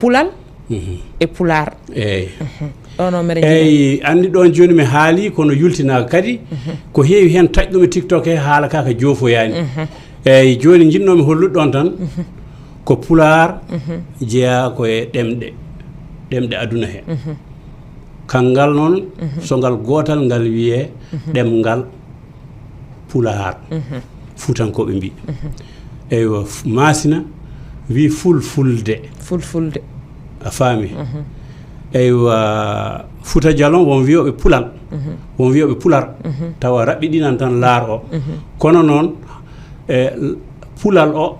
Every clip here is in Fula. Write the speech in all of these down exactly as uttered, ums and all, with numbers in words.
Pulal e Pulaar. Eeyi. Ɗoon o mbeɗa jiɗi. Eeyi, anndi ɗoon jooni mi haali, kono yultinaaka kadi. Ko heewi heen taƴɗum e TikTok he, haala ka ka joofoyaani. Eeyi, jooni njiɗnoomi hollude ɗoon tan, ko Pulaar jeyaa ko e ɗemɗe, ɗemɗe aduna he. Kanngal noon, so ngal gootal, ngal wiyee ɗemngal Pulaar, Fuutankooɓe mbii. Eywa, f-, Maasina wii Fulfulde. Fulfulde. A faami? Eywa, Fuuta Jalon, won wiyooɓe Pulal, won wiyooɓe Pular, tawa raɓɓiɗinan tan Laar o. Kono noon, e, Pulal o,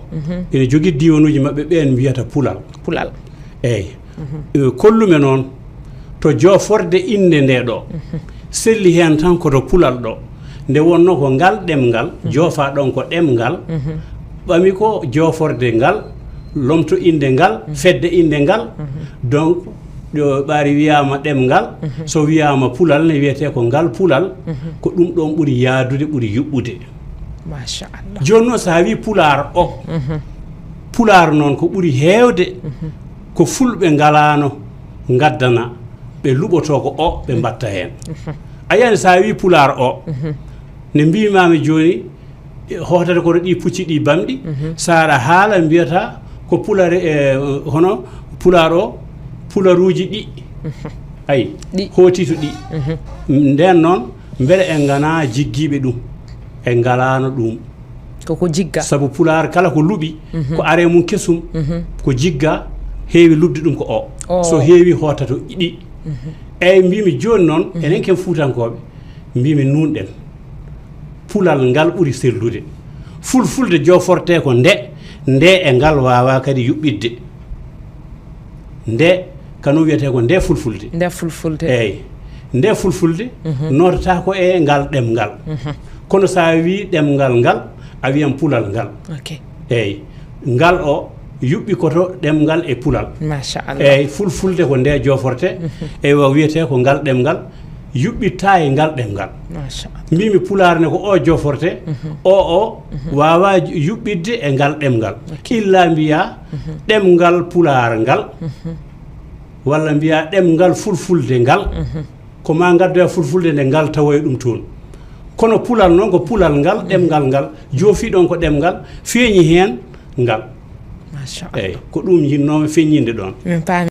ene jogii diiwanuuji maɓɓe, ɓeen mbiyata Pulal. Pulal. Eeyi. Eh, kollume noon, to jooforde innde nde ɗo, selli heen tan ko to Pulal ɗo. Nde wonnoo ko ngal ɗemngal, joofaa ɗoon ko ɗemngal, ɓami ko jooforde ngal, lomto innde ngal, fedde innde ngal. Donc, ɗo ɓaari wiyaama ɗemngal, so wiyaama Pulal ne wiyetee ko ngal Pulal, ko ɗum ɗoon ɓuri yaadude, ɓuri yuɓɓude. Machallah. Jooni noon, so a wii Pulaar o, Pulaar noon ko ɓuri heewde, ko Fulɓe ngalaano ngaddana, ɓe luɓotoo ko o, ɓe mbaɗta heen. A yiyani, so a wii Pulaar o, ne mbiimaami jooni, hootata koto ɗi pucci ɗi bamɗi, so aɗa haala mbiyata ko Pulaar, e, hono Pulaar o, Pularuuji ɗi, ayi, Ɗi. Hootitu ɗi. Ndeen noon, mbele en nganaa jiggiiɓe ɗum, en ngalaano ɗum. Koko jigga. Sabu Pulaar kala ko luɓi, ko are mum kesum, ko jigga, heewi luɓde ɗum ko o. O. So heewi hootato ɗi. Eyyi, mbimi jooni noon, enen ken Fuutankooɓe, mbimi nuunɗen. Pulal ngal ɓuri sellude. Fulfulde joforte ko nde, nde e ngal waawaa kadi yuɓɓitde. Nde, kano wiyetee ko nde Fulfulde. Nde Fulfulde. Eyyi. Nde Fulfulde nootata ko e ngal ɗemngal. Kono so a wii ɗemngal ngal, a wiyan Pulal ngal. Ok. Eyyi. Ngal o yuɓɓi koto ɗemngal e Pulal. Machallah. Eyyi, Fulfulde ko nde joforte. Eywa, wiyetee ko ngal ɗemngal. Yuɓɓittaa e ngal ɗemngal. Machallah. Mbimi Pulaar ne ko o joforte, o, o waawaa yuɓɓitde e ngal ɗemngal. Ok. Illa mbiyaa ɗemngal Pulaar ngal, walla mbiyaa ɗemngal Fulfulde ngal, ko maa ngaddoya Fulfulde nde ngal tawoya ɗum toon. Kono Pulal noon ko Pulal ngal, ɗemngal ngal, joofii ɗoon ko ɗemngal, feeñi heen ngal. Machallah. Eyyi, ko ɗum njiɗnoomi feññinde ɗoon. Min paami.